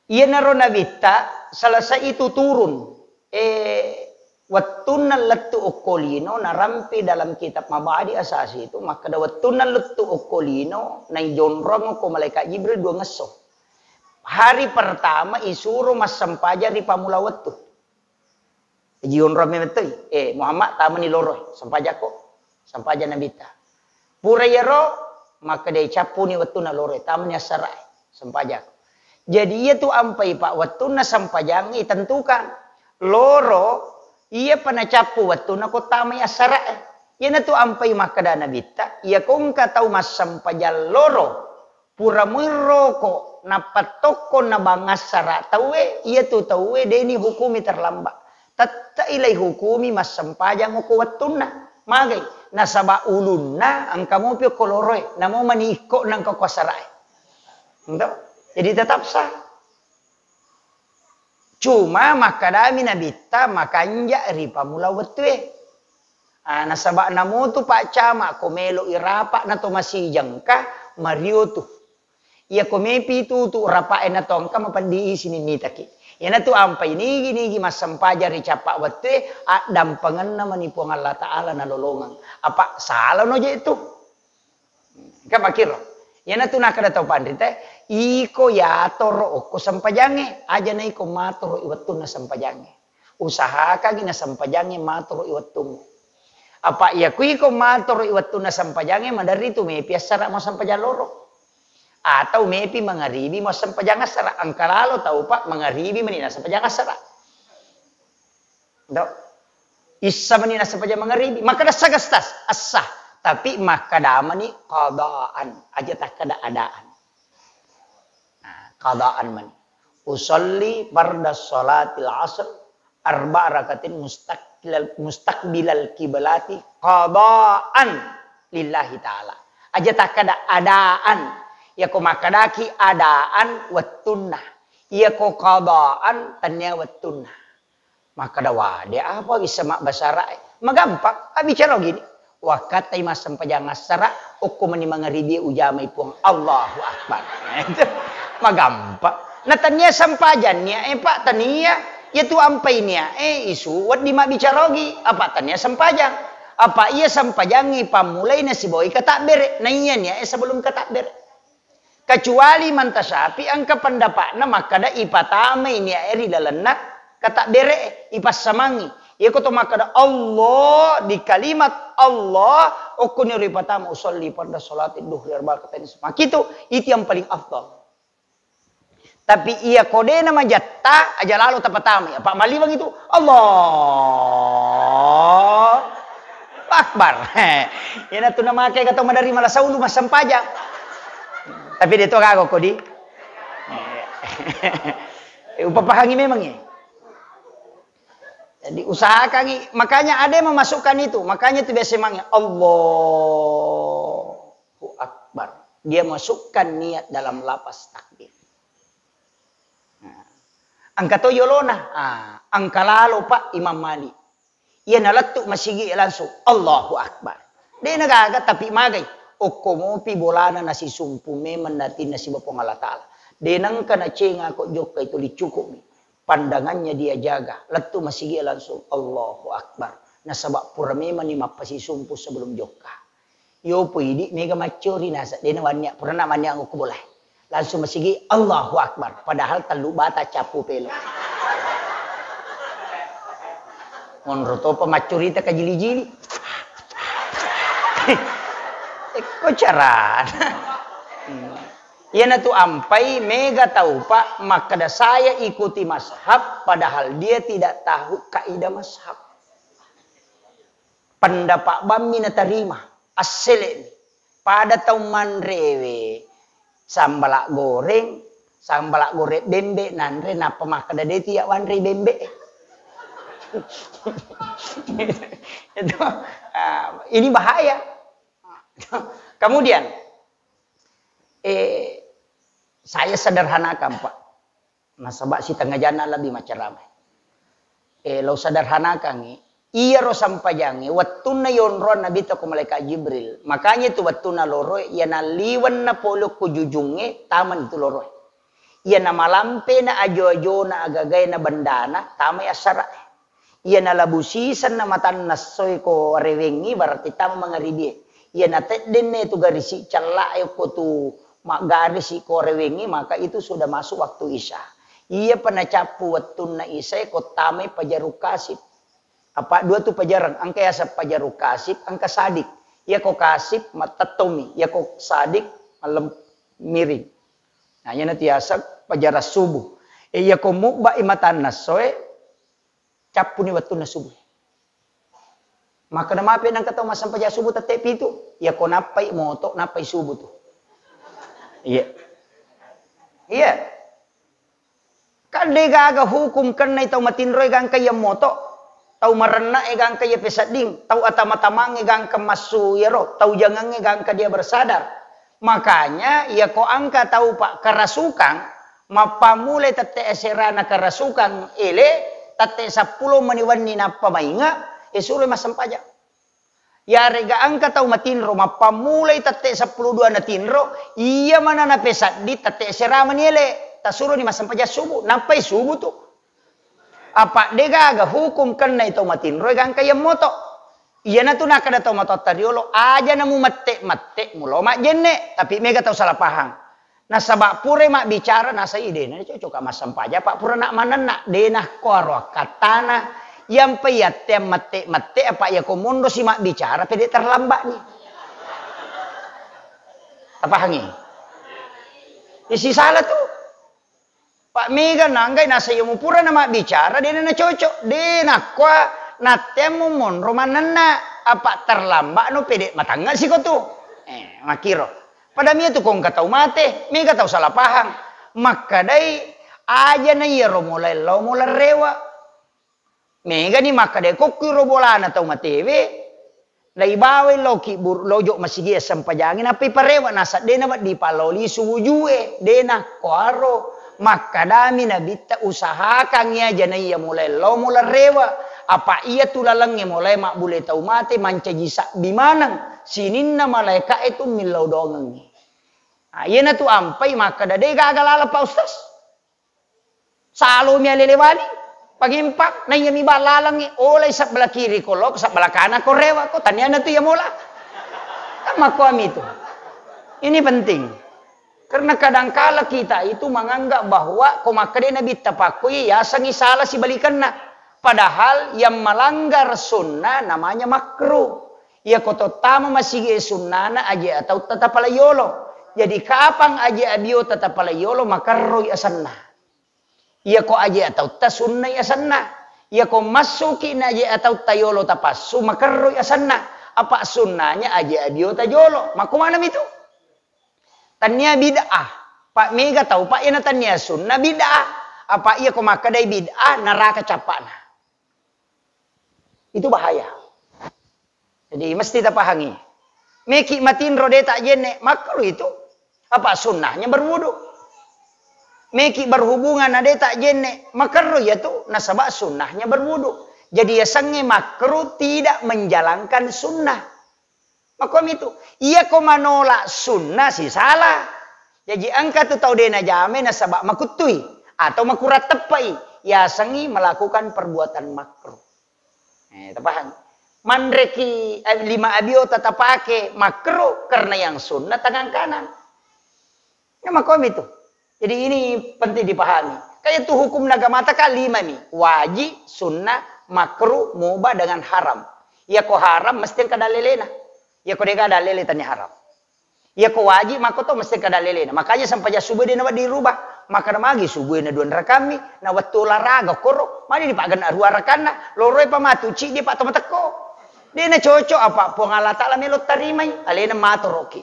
iyanaro nabitta selesai itu turun. Eh, wettunna lettu okko lino narampe dalam kitab Mabadi Asasi itu, makkeda wettunna lettu okko lino naijonrong okko malaikat Jibril dua ngesso. Hari pertama isuro massempajang ri pamula wettu. Ijionrong memettoi, eh, Muhammad, tamani loro, sempajakko, sempajang nabitta. Pura iyaro, makkedai cappuni wettunna loro, tamani assarae, sempajakko. Jadi iyatu ampai pak wettunna sempajangnge itentukan. Loro, iyapa nacappu wettunna ko tamai assarae. Iyanatu ampai makkeda nabitta, iyako engka tau massempajang loro, pura muirroko nappa tokko nabangassara tauwe, iyatu tauwe deni hukumi terlambat. Tette'i lai hukumi massempajang okko wettunna. Magai? Nasaba ulunna engka mopi okko loroe, namo mani ikko nangka ko assarae. Ento? Jadi tetap sah. Cuma makkedami nabitta makanja ri pamula wettue. Ah, nasaba namotu paccama ko melo irapa na to masijengka mariotu. Iyako mepi tutu rapae na to engka mapeddi isini mitaki. Iyanatu ampai nigi-nigi massempajang ri cappa wettue addampengenna mani Puang Allah Ta'ala nalolongeng. Apa salano je tu? Engka makkiro. Iyanatu nakkeda tau panrita, iko yatoro okko sempajangnge, aja na iko matoro i wettunna sempajangnge. Usahakangi na sempajangnge matoro i wettungnge. Apa iya ku iko matoro i wettunna sempajangnge, maderri tu mepi assara massempajang loro. Atau mepi mangaribi massempajang assara. Engka lalo tau pak mangaribi meni na sempajang assara. Ndo. Issa meni nasempajang mangaribi. Makkeda essa gestas, essa. Tapi makkeda mani qadaan. Aja takkeda adaan. Nah, qadaan mani. Usolli farda salatil asr arba rakatin mustaqbilal, mustaqbilal kiblati qadaan lillahi ta'ala. Aja takkeda adaan. Yako makkedaki adaan wettunna. Yako qadaan tennia wettunna. Makkeda, "Wah, de apa bisa mabbasarae?" Magampang, abbicara gini. Wakkattai massempajang assara, okko meni mangaribi ujamai Puang. Allahu Akbar. Itu magampang. Na tania sempajang nia, eh, Pak, tania. Iya tu ampai nia, eh, isu wedding mabbicara ogi. Apa tania sempajang? Apa iya sempajangngi pammulai nasibawai katabbere? Na iya nia, eh, sebelum katabbere. Kecuali mantasapi engka pendapatna makkeda ipatamai niae ri lalenna katabbere, ipassamangi. Iyako to makkeda Allah, di kalimat Allah, okkoniro ipatama usolli farda salati duhri arba rakatain. Makitu, itu yang paling afdal. Tapi iyako dena majatta, aja lalo tapatamai. Apa maliwang itu? Allah Akbar. Iyanatu namake gato madari mala saulu massempajang. Tapi de to gaga kodi. Eh, upapahangi memang ya. Jadi usahakangi, makanya ada yang memasukkan itu, makanya itu biasa memang ya, Allahu Akbar. Dia masukkan niat dalam lafaz takbir. Nah, engka to yolona, ah, engka lalo, Pak, Imam Malik. Iya nalettu masigi langsung, Allahu Akbar. De nagaga, tapi magai. Okko mopi bolana nasisumpu memang natinna siba Puang Allah Ta'ala. De nengka nacenga ko jokka itu licukumi. Pandangannya dia jaga. Lettu masigi langsung, Allahu Akbar. Nasaba pura memang ni mappasisumpu sebelum jokka. Yopo idi mega maccori nasa, dena wannia, purana wannia ngukku bola. Langsung masigi, Allahu Akbar. Padahal tellu bata cappu pelo. Monro topa maccurita kajili-jili. Ekko carana. Hmm. Iyanatu ampai mega tau, Pak, makkeda saya ikuti mazhab, padahal dia tidak tahu kaidah mazhab. Pendapat bammi natarima, assele'mi. Pada tau manrewe sambala goreng, sambala goreng bembe nanre, nappa makkeda de tiya wanre bembe. Itu, ah, ini bahaya. Kemudian, eh, saya sederhanakan, Pak. Nasaba sitengnga janna lebbi maceramai. Eh, lo sederhanakangi, iyaro sampajangnge wettunna yonroang Nabitta ko malaikat Jibril. Makanya itu wettunna loroe, iyana liwenna pole ko jujungnge, tamani tu loroe. Iyana malampena ajo-ajona, agagaena, bendana, tamai assara'e. Iyana labu sisenna matanna essoe ko rewengngi, berarti tama mangaribie. Iyana teddenna tu garisi cella'e ko tu maggarisi ko rewengngi, maka itu sudah masuk waktu Isya. Iyapa nacappu wettunna Isyae ko tamai pajaru kasib. Apa dua tu pajareng, engka yaseng pajaru kasib, engka sadik. Iya ko kasib matettomi, iya ko sadik malem miring. Nah, iyana tu yaseng pajarang subuh. E, iya ko mubba i matanna essoe, cappuni wettunna subuh. Makkeda mape nengka tau massempajang subuh tette pitu. Iya ko nappai moto, nappai subuh tu. Iya. Iya. Kan de gaga hukum kennai tau matinroe gangka iya moto. Tau marennae gangka iya pesedding. Tau atama-tamangnge gangka massu iyaro. Tau jangangnge gangka dia bersadar. Makanya, iya ko engka tau, Pak, kerasukan, mappammulai tette aserana kerasukan ele, tette seppulo mani wenni nappa mainga, e suroi massempajang. Yarega engka tau matinro, mappammulai tette seppulo dua natinro, iya mana napesaddi tette asera mani ele, tasuroni massempajang subuh, nappai subuh tu. Apa de gaga hukum kennai tau matinroe gangka iya moto. Iyanatu nakkeda tau matoatta riolo, aja namu mette-mette mulo majjenne, tapi mega tau salah pahang. Nasaba purai mabbicara nasai dena cocok massempajang, apa pura nak manenna, dena koaro akkattana, yampai yatteang mette-mette, apa yako monrosi mabbicara pede terlambat ni. Tapahangi? Isi salah tu. Pak mega nanggai nasa iya mupura na mabbicara, dena na cocok, dena kua natteammu monro manenna, apa terlambat no pede matangnga siko tu. Eh, makiro. Pada mia tu kongka tau mate, mega tau salah pahang. Makkadai aja na iyaro mulai lao mulai rewa. Megani makkeda, kokki ro bolana tau matewe, naibawai loki bur-, lojo masigi assempajangi, nappai parewa, naseng dena wedding pallao lisu wujue, dena koaro. Makkedami Nabitta, usahakangngi aja naiya mulai lao mulai rewa, apa iya tu lalengnge mulai mabbule tau mate mancaji sabbi maneng, sininna malaeka'e tu millau dongengngi. Ah, iyanatu ampai makkeda, de gaga laleng Pak Ustaz. Salomi alele wali, pangempang, naiya mi ballalangngi, olai sebelah kiri ko lo, sebelah kanan ko rewa ko, taniana tu iya mola. Kan makkuami tu. Ini penting. Karena kadangkala kita itu menganggap bahwa ko makkeda Nabitta pakkoi, yasengi salah sibalikanna. Padahal yang melanggar sunnah namanya makruh. Iya ko tottama masigi sunnana aje atau tetap yolo. Jadi kapang aje abiota tetap yolo, makerroi asenna. Iyako aje atautta sunnai asenna. Iyako massuki na aje atautta yolo tapassu, makerroi asenna. Apa sunnanya aje abiota jolo. Makkumanami tu? Tania bid'ah. Pak, mega tau, Pak, iya natannia sunnah bid'ah. Apa iya ko makkedai bid'ah, neraka cappa'na. Itu bahaya. Jadi mesti tapahangi. Meki matinro de tak jenne, makruh itu. Apa sunnahnya berwudu. Meki berhubungan na de tak jenne, makerro iya tu, nasaba sunnahnya berwudu. Jadi yasengnge makruh tidak menjalankan sunnah. Makomi tu, iya ko manolak sunnah si salah. Jaji engka tu tau de najame nasaba makuttui atau makurang teppai, yasengngi melakukan perbuatan makruh. Eh, tapahang? Manreki, eh, lima abiota tapake makruh karena yang sunnah tangan kanan. Nah, makomi tu. Jadi ini penting dipahami. Kayak tu hukum nagamata kan lima mi. Wajib, sunnah, makruh, mubah dengan haram. Iya ko haram mesti engka dalelena. Iya ko dega dalele tanya haram. Iya ko wajib mako to mesti engka dalelena. Makanya sempajang subuh de nawa dirubah. Maka namagi subuh na dua rakammi, na wettu olahraga koro, mani dipagenna rua rakanna, loroi pamatu cidi pa to matekko. De na cocok apa Puang Allah Taala melo tarimai, alena matoroki.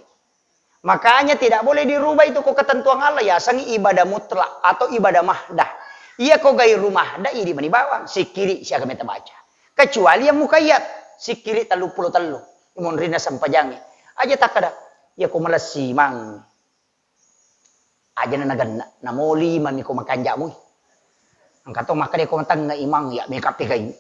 Makanya tidak boleh dirubah itu ko ketentuan Allah, yasengngi ibadah mutlak atau ibadah mahdah. Iya ko gairu mahdah, idi mani bawang, sikkiri siaga meta baca. Kecuali yang mukayyad, sikkiri tellu pulo tellu, imonrina sempajangnge. Aja takkada, iya ko malessimang. Aja na nagenna, namoli mami ko makanjamui. Engka to makkeda ko matengnga imang, ya meka pegai.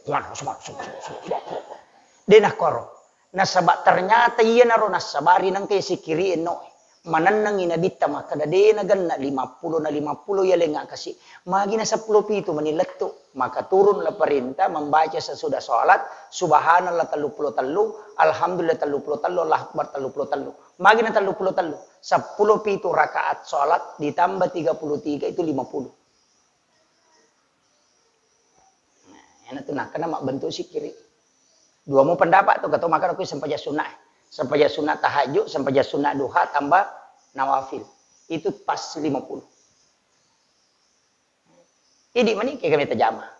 De nakkoro. Nasaba ternyata iyanaro nassabari nengka sikkiri enno. Manennengi nabitta makkeda de nagenna lima pulo na lima pulo ya lenga kasi. Magi na seppulo pitu mani lettu. Maka turunlah perintah membaca sesudah sholat, subhanallah tellu pulo tellu, alhamdulillah tellu pulo tellu, Allahu akbar tellu pulo tellu. Magi na tellu pulo tellu, seppulo pitu rakaat sholat ditambah tiga puluh tiga itu lima puluh. Nah, ena tu nakkena mabbentuk sikkiri. Dua mu pendapat tu, kata makan aku sempajang sunnah. Sempajang sunnah tahajud, sempajang sunnah duha tambah nawafil. Itu pas lima puluh. Idi mani ke kami terjamah.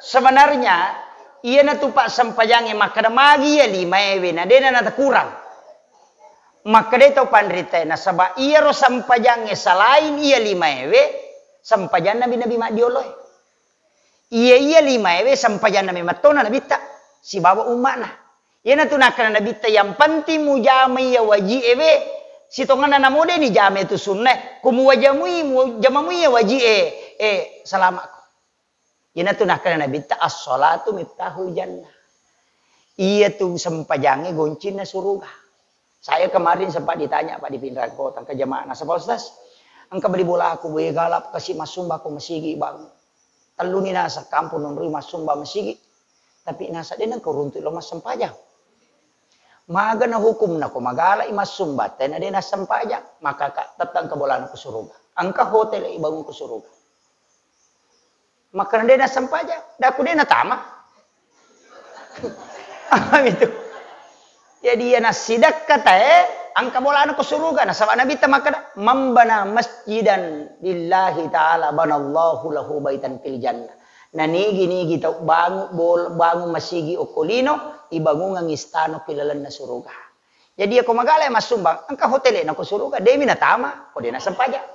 Sebenarnya, iyanatu, Pak, sempajangnge makkeda magi iya limaewe, na dena natakurang. Makkedai tau panritae, nasaba iyaro sempajangnge selain iya limaewe, sempajanna nabi-nabi maddioloe. Iya, iya limaewe sempajanna memettona nabitta sibawa umma'na. Iyanatu nakkeda nabitta, yang penting mujama iya waji'ewe, sitongenna namo de nijama tu sunnae, ko muwajamui, mujamamui iya waji'e, eh, salama'ko. Iyanatu nakkeda nabitta, "As-shalatu miftahul jannah." Iyatu sempajangnge goncinna suruga. Saya kemarin sempat ditanya, Pak, di Pinrang Kota, ke jamaah, nasaba, "Ustaz, engka beli bola aku, boe galap kasi massumba ko masigi, Bang." Telluni nasa kampung nonroi massumba masigi. Tapi nasa de nengka runtu lo massempajang. Magana hukumna ko magalai massumba, tena de nassempajang, maka ka, tetta engka bolana ko suruga. Engka hotel ibangun ko suruga. Makkeda de nassempajang, daku de natama. Paham itu? Jadi iya nassidekka tae, engka bolana ko suruga. Nasaba Nabitta makkeda, "Man bana masjidan lillahi ta'ala banallahu lahu baitan fil jannah." Na nigi-nigi tau bangu bol-, bangu masigi okko lino, ibangungang istana ko ilalenna suruga. Jadi, yako magala massumbang, engka hotele'na ko suruga, de'mi natama, ko de nassempajang.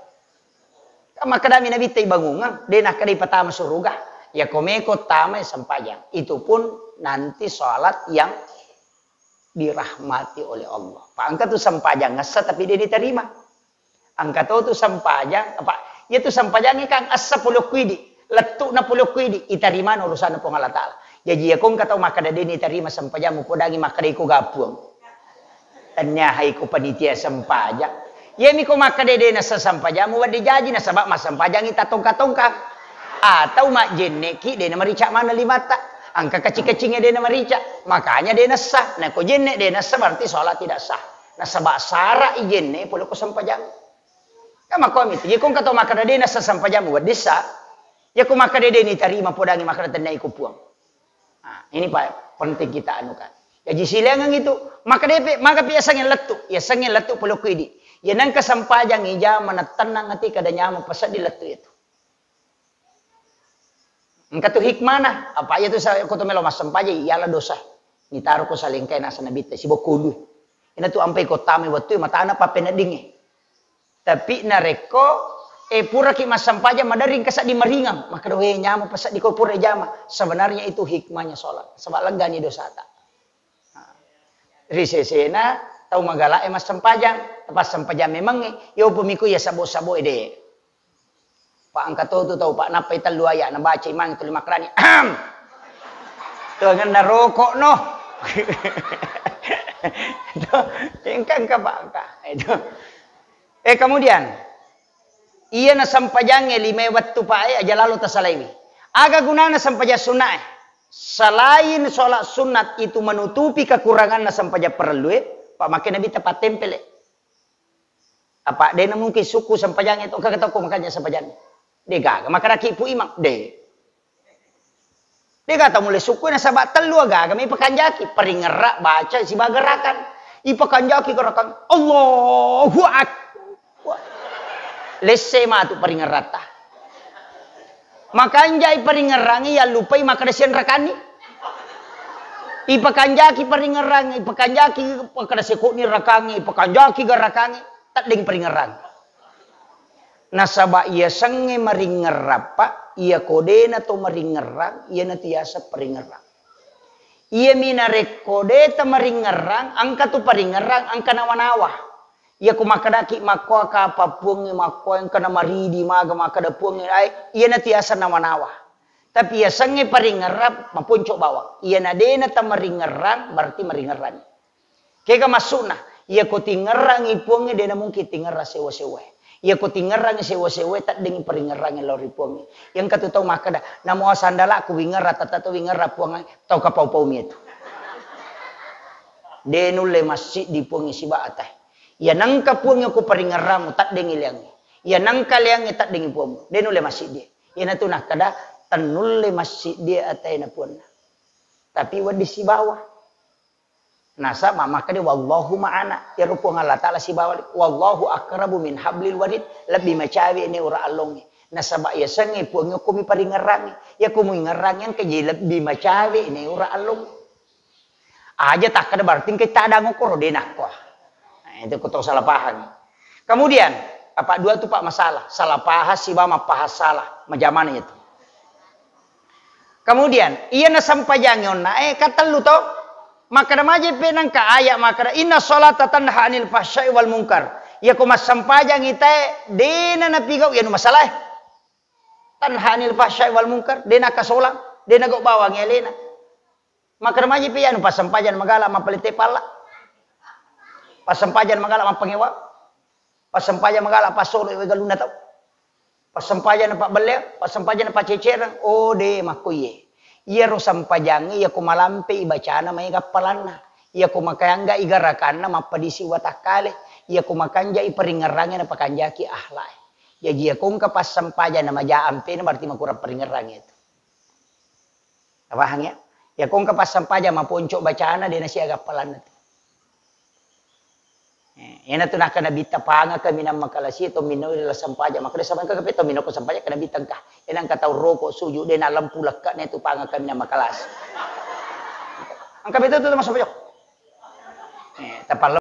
Kan makkedami Nabitta ibangungang, de nakkeda ipatama suruga. Yako meko tama sempajang, itu pun nanti salat yang dirahmati oleh Allah. Pa engka tu sempajang essa tapi de diterima. Engka to tu sempajang, apa, iya tu sempajangnge kan essa pole okko idi, lettu'na pole okko idi, itarimana urusanna Puang Allah Ta'ala. Jaji, yako engka tau makkeda de nitarima sempajammu, podangi makkeda iko ga Puang. Tennia hai ko panitia sempajang. Iyami ko makkeda de nassa sempajammu, wedding jaji nasaba massempajangi tatongka-tongka. Atau majjenneki de namarica mana limatta. Engka kacing-kacingnge de namarica. Makanya de nassa. Nako jenne de nassa berarti salat tidak sah. Nasaba sara ijenne pole ko sempajang. Kan makkomi tu. Yako engka tau makkeda de nassa sempajammu, wedding sa. Yako makkeda de nitarima, podangi makkeda tennia iko Puang. Nah, ini Pak, penting kita anukan. Jaji silaingeng itu, makkeda pe, magapi yasengnge lettu. Yasengnge lettu pole okko idi. Iya nengka sempajang ijama, natennang ati, kada nyameng paseddi lettu itu. Engka tu hikmana, apa iya tu sa-, ko to melo massempajang, iala dosa. Nitaro ko salengkai nasa Nabitta, sibokko ulu. Ina tu ampai ko tama wettu matana pappeneddingnge. Tapi narekko, eh, puraki massempajang, maderri engka seddi maringang, makkeda, "We, nyameng paseddi ko pura jama." Sebenarnya itu hikmahnya sholat, sebab leggani dosata. Nah, ri sesena tau magala e massempajang, pas sempajang memengnge, yo pemiko ya sabo-sabo ede. Pak, engka to tu tau, Pak, nappai tellu ayat, nabaca imang tuli makrani. Ahem. Tuangenna rokok no. Itu, engka, engka, Pak, engka. Itu. Eh, kemudian, iya na sempajangnge lima wettu, Pak, eh, aja lalo tasalaiwi. Aga gunana sempajang sunna e? Selain sholat sunat itu menutupi kekuranganna sempajang perlu e, Pak, makkeda Nabitta pattempele. Apa de na mungkin sukku sempajang itu, engka tau ko makanja sempajang. De gaga, makkedaki Pu Imang, de. De gaga tau mulle sukku nasaba tellu agaga mi ipakanjaki, paringerra, baca, sibawa gerakan. Ipakanjaki gerakan, Allahu Akbar. Lesse matu paringerratta. Makanjai paringerrangi, yallupai makkeda sianrakanni. Ipakanjaki paringerrangi, ipakanjaki makkeda sekoni rakangi, ipakanjaki garakangi, teddeng paringerrangi. Nasaba iya sengnge maringerrang, Pak, iya ko dena to maringerrang, iyanatu yaseng paringerrang. Iyami narekko de tamaringerrang, engka tu paringerrang, engka nawa-nawa. Iya ko makkedaki makkoa kapa puangnge, makkoa engka namaridi maga makkeda puangnge, ai, iyanatu yaseng nawa-nawa. Tapi yasengnge paringerrang, maponco bawang. Iyana dena tamaringerrang, berarti maringerrang. Kega maksudna? Iya ko tingerrangi puangnge, dena mungkin tingerrang sewa-sewae. Iya ko tingerrangi sewa-sewae, teddengngi paringerrangi lao ri puangnge. Iya engka tu tau makkeda, namoa sandalakku wingerrang, tette to wingerrang puangnge, tau kapau-paumi itu. De nulle massiddi puangnge siba atae. Iya nengka puangnge ko paringerrangmu, teddengngi liangnge. Iya nengka liangnge, teddengngi puammu. De nulle massiddi. Iyanatu nakkeda, tennulle massiddi ataena puanna. Tapi wedding sibawa. Nasaba makkeda, "Wallahu ma'ana." Iyaro Puang Allah Ta'ala sibawa, "Wallahu aqrabu min hablil warid." Lebbi macawe ni ura allongnge. Nasaba yasengnge Puang okko mi paringerrangnge. Iyako muingerrangngi engka je lebbi macawe ne ura allong. Aja takkada berarti engka tadang okkoro de nakko. Nah, itu ko tau salah pahang. Kemudian, apa dua tu Pak masalah, salah paham siba mappahang salah, majamana itu. Kemudian, iya nasempajangi onna, eh, katellu to. Makkada majeppe nangka ayat makkada, "Inna sholata tanha anil fahsyai wal munkar." Iyako massempajangi tae, dena napigau, iya nu masalah, eh. Tanha anil fahsyai wal munkar, dena kasolang, dena gau bawang alena. Makkada majeppe anu, passempajang magala mappalette palla. Passempajang magala mappangewa. Passempajang magala passolo we galunna tau. Passempajang na pabbelle, passempajang na paccecereng. Oh, de makkoye. Iyaro sempajangnge iyako malampe ibacana maega appalanna. Iyako makangga igarakanna mappadisi watakkale. Iyako makanja iparingerrangnge napakanjaki akhlak. Jaji iyako engka passempajang na maja ampena berarti makurang paringerrangnge itu. Pahang ya? Iyako engka passempajang maponco bacana, de nasiaga appalanna tu. Eh, iyana tu nakkada Nabitta, "Pangaka minang makalasi to minno ri laleng sempajang." Makkada, "Sama engka kape to minno ko sempajang?" Kena Nabitta engka. Iyana engka tau roko sujud de nalempu lekkane tu, "Pangaka minang makalasi." Engka betul tu masuk pojok. Eh, tapalla